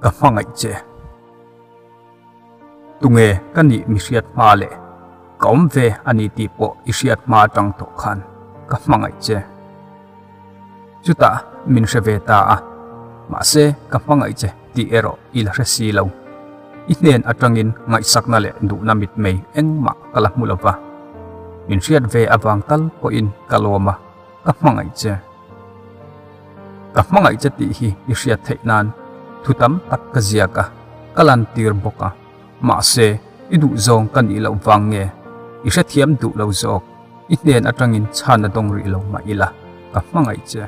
Ka hmangaih che. Tunge ka nih mi hriat hma leh ka awm ve a ni tih pawh i hriat hma atang tawh khan ka hmangaih che. Chutah min hre ve ta a, mahse ka hmangaih che tih erawh i la hre si lo. I hnen atangin ngaihsakna leh duhna mitmei engmah ka la hmu lo va. Min hriat ve avang tal pawhin ka lawm a, ka hmangaih che. Ka hmangaih che tih hi i hriat theih nan thu tam tak ka ziak a, ka lantir bawk a. Mahse, i duh zawng ka nih loh vang nge i hrethiam duh lo zawk? I hnen atangin chhan a dawng rih lo mah ila, ka hmangaih che.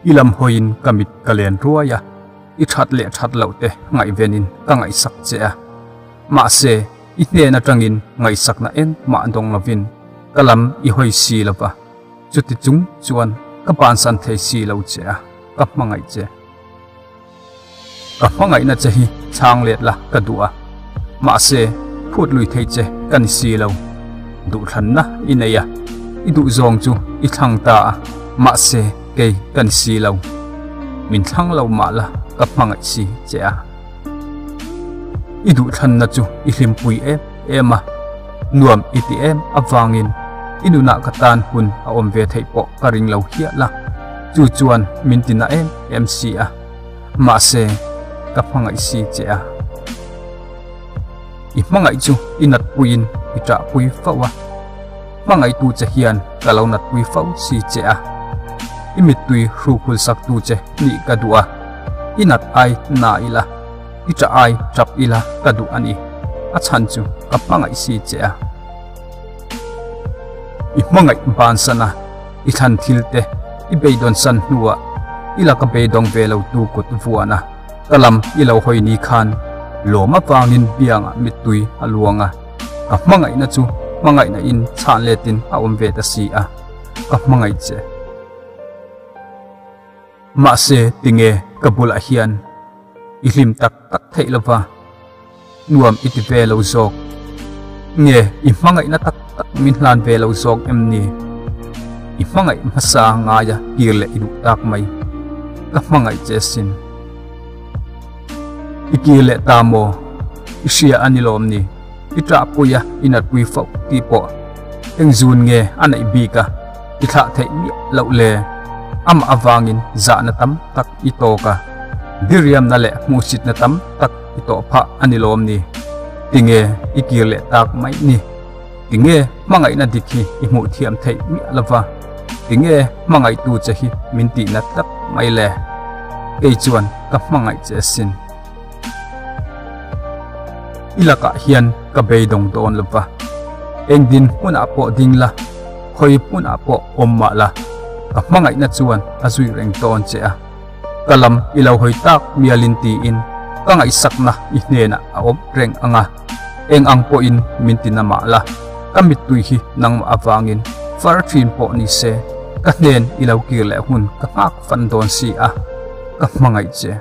I lam hawiin ka mit ka len ruai a, i that leh that loh te ngaihvenin ka ngaihsak che a. Mahse, i hnen atangin ngaihsakna engmah dawng lovin ka lam i hawi si lo va. Chuti chung chuan ka bansan thei si lo che a, ka hmangaih che. Ka hmangaihna che hi chhang let la ka duh a, mahse phut lui thei che ka ni si lo. Duhthlanna i nei a, i duh zawng chu i thlang ta a, mahse kei ka ni si lo. Min thlang lo mah la ka hmangaih si che a. I duhthlanna chu i hlimpui em em a, nuam i ti em avangin i nunah ka tan hun a awm ve theih pawh ka ring lo hial a, chu chuan min ti na em em si a, mahse ka hmangaih si che a. I hmangaih chu i natpuiin i ṭahpui fo a, hmangaihtu che hian ka lo natpui fo si che a, i mittui hrukhul saktu che nih ka duh a, i nat ai na ila, i ṭah ai ṭap ila ka duh a ni, a chhan chu ka hmangaih si che a. I hmangaih bansan a, i thlan thil te i beidawn san hnuah i laka beidawng ve lo tu kut vuan a, ka lam i lo hawi ni khan lawm avangin biangah mittui a luang a, ka hmangaihna chu hmangaihna in chhan letin a awm ve ta si a, ka hmangaih che. Mahse tinge ka bulah hian i hlim tak tak theih lova, nuam i ti ve lo zawk nge i hmangaihna tak tak min hlan ve lo zawk em ni? I hmangaih hmasa ngaia kir leh i duh tak mai, ka hmangaih che sin. I kir leh ta maw? I hria a ni lawm ni? I ṭahpui a, i natpui fo tih pawh eng zun nge a neih bik a, i thlah theih miah loh le? Amah avangin zahna tam tak i tawk a, diriamna leh hmuhsitna tam tak i tawh phah a ni lawm ni? Tinge i kir leh tak mai ni? Tinge hmangaihna dik hi i hmuh thiam theih miah lova? Tinge hmangaihtu che hi min tihna tlat mai le? Kei chuan ka hmangaih che asin. I lakah hian ka beidawng dawn lova, eng din hmunah pawh ding la, khawi hmunah pawh awm mah la, ka hmangaihna chuan a zui reng dawn che a. Ka lam i lo hawi tak mialin tiin ka ngaihsakna i hnenah a awm reng ang a, eng ang pawhin min ti na mah la, ka mittui hi nangmah avangin far thin pawh ni se, ka hnen i lo kir leh hun ka nghak fan dawn si a, ka hmangaih che.